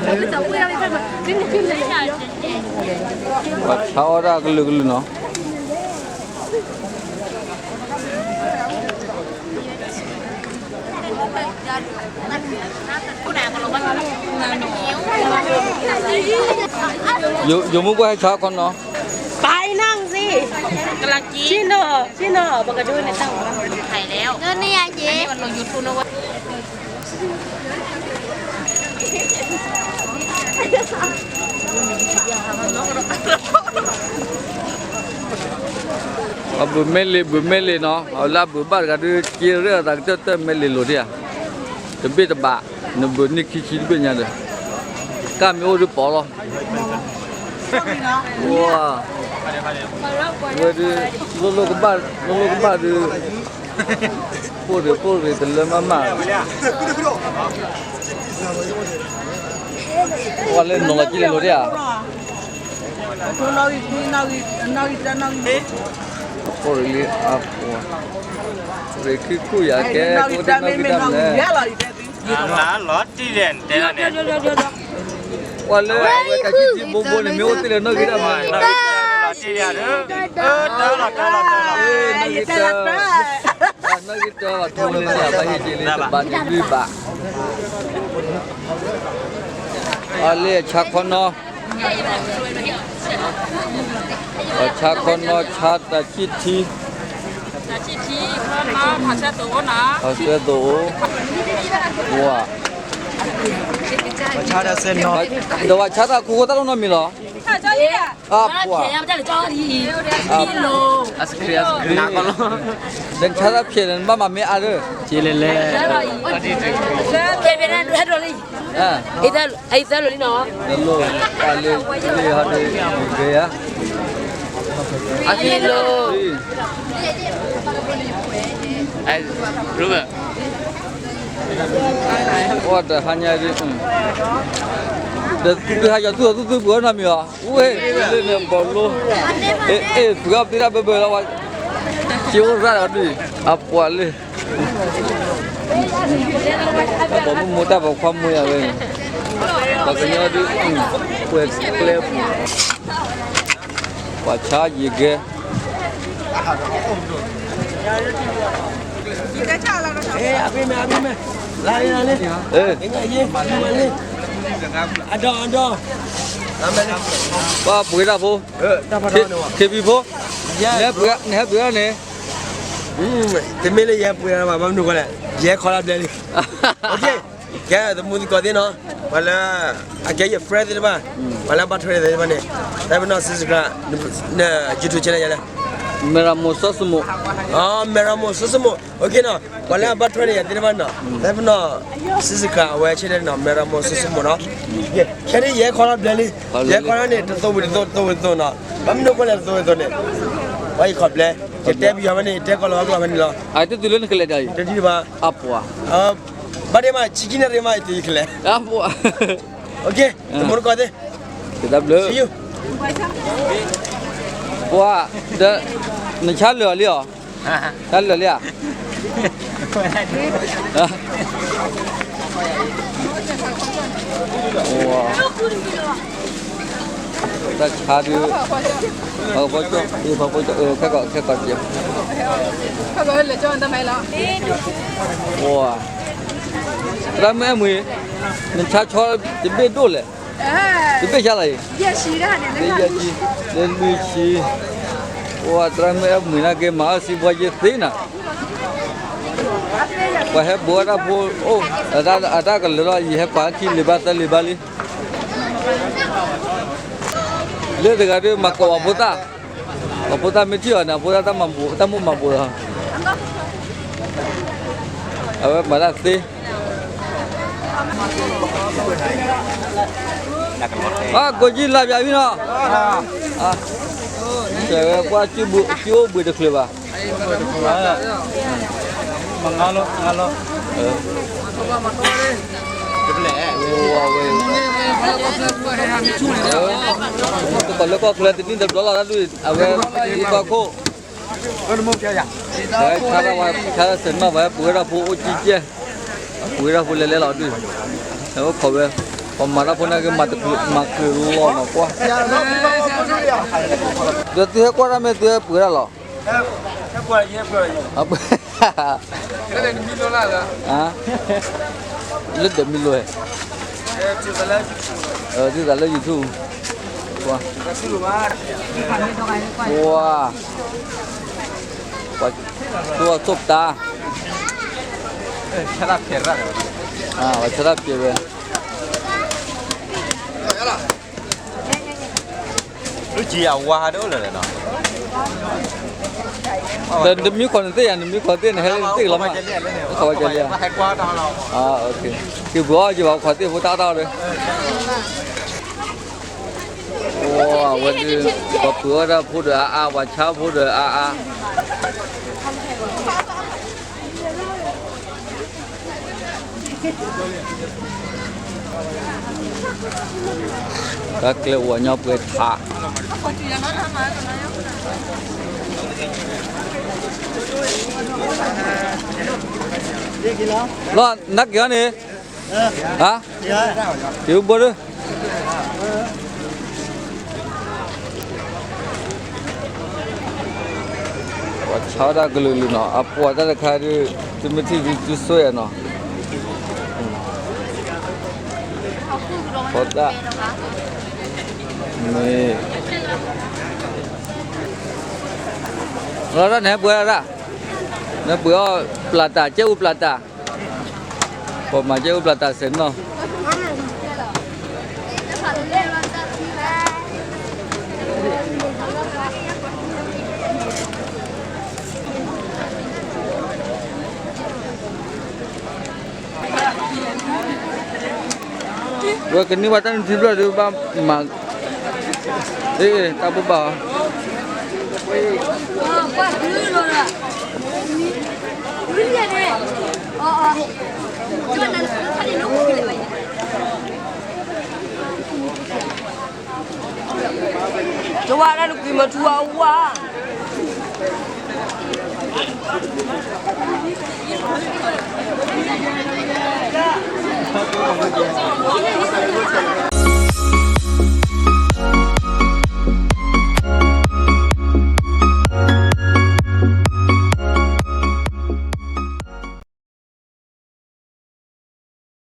ပှၤဆါအီၣ်တၢ်ကလုာ်ကလုာ်နီၤ. ယိၤမုၣ်ပှၢ်ဟဲဆါခီနီၤ. ပာ်အံၤနၢ်စ့ၢ်, ကလၤကံ, ဆ့နီၤ, ဆ့နီၤ, ပကဒိးန့ၢ်တၢ်, ဒိးန့ၢ်ယၤက့ၤ. အဘုးမ့ၢ်လံၤ ဘုးမ့ၢ်လံၤနီၤ, အလၢအဘုးဘၣ်တဂၤဒုး က့ၤရဲၣ်အသးကတၢၢ်တၢၢ် မ့ၢ်လံၤလိၤဒံးဧါ, တဘ့ၣ်တဘး, နဘုးနံၣ်ခံဆံတဘ့ၣ်ညါဒီး, ကၢ်မ့ၢ်အိၣ်ဒုးပိာ်လီၤ. ဝါ, ဝဲဒုး, လိၣ်လိၣ်ကဘၣ်, လိၣ်လိၣ်ကဘၣ်ဒုး, ပိၢ်ရ့ၣ်ပိၢ်ရ့ၣ်တလၢမးမး, ပှၤလၢနီၤလီၤကံလၢလိၤဒံးဧါ. ပိၢ်ရ့ၣ်လံအပှၤ, ရ့ၣ်ခံခိၣ်ယၤကဲ, ကတနီၣ်ဂံၢ်တၢ်န့ၣ်, လီၤတံၢ်လဲၣ်တဲလီၤန့ၣ်, ပှၤလၢအဝဲကးကံၣ်ထံဘိဘိန့ၣ် မ့ၢ်အိၣ်သ့ၣ်လၢနီၣ်ဂံၢ်တၢ်မး, နီၣ်ဂံၢ်တၢ်, နီၣ်ဂံၢ်တၢ်ဘၣ်ထူန့ၣ် ဘၣ်န့ၣ်လွံၢ်ဘး, အလၢအဆါခီနီၤ, အဆါခီနီၤ ဆါတၢ်ဆံၣ်ထံ, အဆၢသိးအိၣ်, ပှၤ, ဒီးပှၤဆါတၢ်ခိၣ်ဃိတၢ်တနီတမံၤလီၤ. အပှၤ, ဒီးဆါတၢ်ဖျဲးန့ၣ် နဘၣ်မၤမ့ၢ်အါဒီး, အသၢလိၤလံနီၤ, တလိၣ်, ပှၤလၢဟီဒုး, ဂ့ၤဧါ, အသၢလိၤ, ပှၤတဟါညါဒုး, ဒီးသုဟးယီၤသူၣ်အီၤသူၣ်သုပှၤနီတမံၤအီၤ, ဝ့ၢ်လၢန့ၣ်ဘီလိ, အ့ၣ် ပှၤကပျံၤတၢ်ဘၢဘၢလီၤဝဲ, ကၠိရၣ်ဒီးဒုး, အပှၤလၢ ပှၤမုၢ်မူတၢ်ပိာ်ခွါမူယၤဝဲ, ပှၤကညီဒုး, ပှဲၤကျဲပူၤ, ပှၤဆါယံၤကဲ, ပှၤပှ့ၤတၢ်ဖိ, ခ့ဖံဖိ, နဟဲပှ့ၤတၢ်န့ၣ်, တမ့ၢ်လၢယဟဲပှ့ၤတၢ်ဘၣ် ဘၣ်မနုၤဃိလဲၣ်, ယဟဲခီတၢ်ဘျဲလံ, ကဲ သမူသကိးသ့ၣ်နီၤ, ပှၤလၢ အကဲယ friend သ့ၣ်တဖၣ်, ပှၤလၢအဘၣ်ထွဲသ့ၣ်တဖၣ်န့ၣ်, တၢ်ပနီၣ် subscribe န YouTube channel ယၤလဲၣ်, မဲရမိၢ်စီၤစမိၣ်, မဲရမိၢ်စီၤစမိၣ်, ပှၤလၢအဘၣ်ထွဲန့ၣ် ယၤသ့ၣ်တဖၣ်နီၤ, တၢ်ပနီၣ် subscribe အဝဲ channel နီၤ, မဲရမိၢ်စီၤစမိၣ်နီၤ, ခဲဒုးယဟဲခီလီၤဘျဲလံ, ယဟဲခီလီၤန့ၣ် တသိးဝံၤတသိး တသိးဝံၤတသိးနီၤ, ဘၣ်မနုၤဃိလဲၣ်တသိးဝံၤတသိးန့ၣ်, ပှၤယခီဘျဲ, ယတဲပယီၤဖဲန့ၣ် ယတဲကီၢ်လီၤဝဲကီၢ်ဖဲန့ၣ်လီၤ, တတုၤဘၣ်, အပှၤ ဘၣ်ဒ့မး ဆံခံန့ၣ်ရ့မး ယတုၤယကလဲၤ, အပှၤ, သမူသကိးသ့ၣ်, ပှၤ, ဒီး, နဆါလၢာ်အီၤလံဧါ, ဆါလၢာ်လံဧါ, တၢ်ဆါဒုး, ခဲကီး, ခဲကီး, ပှၤ, သရၣ်မုၣ်အဲၣ်မုၢ်, နဆါဆီတဘ့ၣ်ဒိၣ်လဲၣ်, တဘ့ၣ်ဆါလီၤအံၤ, လၢယဲၢ်ဆံ, လၢလွံၢ်ဆံ, ပှၤသရၣ်မုၣ်အဲၣ်မုၢ်နာ်က့ၤ မၤအီၣ်စံးဘှီယသ့နၤ, ပှၤဟဲဘိးတၢ်ဖိအိၣ်, အတၢ်ကလၢာ်လီၤ ယဟဲကွၢ်ခံလံာ်ဘၣ်သၢလံာ်ဘၣ်လံ, လၢတဂၤဒုးမၤကိးပှၤဖိသၣ်, ပှၤဖိသၣ်မ့ၢ်ထံၣ်အီၤန့ၣ် အဖိသၣ်တၢ်မၤဘူၣ်, တၢ်မိၣ်မၤဘူၣ်လီၤ, အဝဲမၤတၢ်သ့ အကိးကံလၢ်ပၠးဖံနီၤ, တဲဝဲပှၢ်ကံအိၣ်ဘှံးတချုးဘၣ်, မၤငါလီၤ, မၤငါလီၤ, ဝဲ, တပှၤလၢကီၢ်ချၢတနံၣ်တဘျီလီၤ တၢ်ဒုး အဝဲ, အံၤကီၢ်ခိၣ်, ဝဲဆါလီၤဝဲ ဆါလီၤစဲးနီၣ် ပှၤဟဲပှ့ၤဝဲဒၣ်ဖိအိၣ်ကံကဲ, ပှ့ၤဝဲဒၣ်ဖိလဲၤလဲၤလီၤဒုး, အဝဲခိးဝဲ, ပှၤမၤတၢ်ဖိန့ၣ်က့ၤ မၤတချုး မၤချုးလီၤနီၤကွၢ်, ဒီးသုဟဲကွၢ်တၢ်မ့ၢ်သုဟဲပှ့ၤတၢ်လီၤ, လၢဒၢးမံလိ, သုသးလၢ YouTube, ပှၤ, ပှၤသူၣ်အီၣ်သူၣ်ပတၢ်, ပှၤဆါတၢ်ပျဲဝဲ, ဒီးနမံခီၣ်နသ့ၣ်ယၤ နမံခီၣ်သ့ၣ် နဟဲလၢနသ့ၣ်လီၤမး, ခီၣ်ဝဲကဲလံ, က့ၤဘှီအီၣ်က့ၤဘၣ်ခီၣ်သ့ၣ်ဖိတၢ်အီၣ်တၢ်အီဒီး, အဝဲဒုး, ပှၤပှ့ၤအီၣ်တၢ်ဖိဒီးအါအါ ပှၤဆါဖိဒီးအါအါ တၢ်ကျဲအိၣ်အညီပှဲၤထး, လီၤနက့ၤအီၤန့ၣ်, ဟါ, က့ၤဘိဒၢ ပှၤဆါဝဲဒၣ်ကလုာ်ကလုာ်နီၤ, အပှၤတၢ်တခါဒုး, သုမ့ၢ်ထံၣ်ဒုးသုဆိၣ်ယၤနီၤ, ဖီသၣ်, မ့ၢ်, လီၤဒၣ်နဟဲပှ့ၤဒၣ်, နပှ့ၤအီၣ်ပျၢ်တၢ် ကဲအိၣ်ပျၢ်တၢ်, ပှၤမၤကဲအိၣ်ပျၢ်တၢ်စဲးနီၤ ဝဲကန့ၢ်ဘၣ်တၢ်နုၢ်ထံဖျၢၣ်ဒုးဘၣ်မၤ, အ့ တၢ်ဘိးဘၣ်အီၤ, ကဝၤဒၣ်နကွံာ်မၤထူဝါအူဝါ,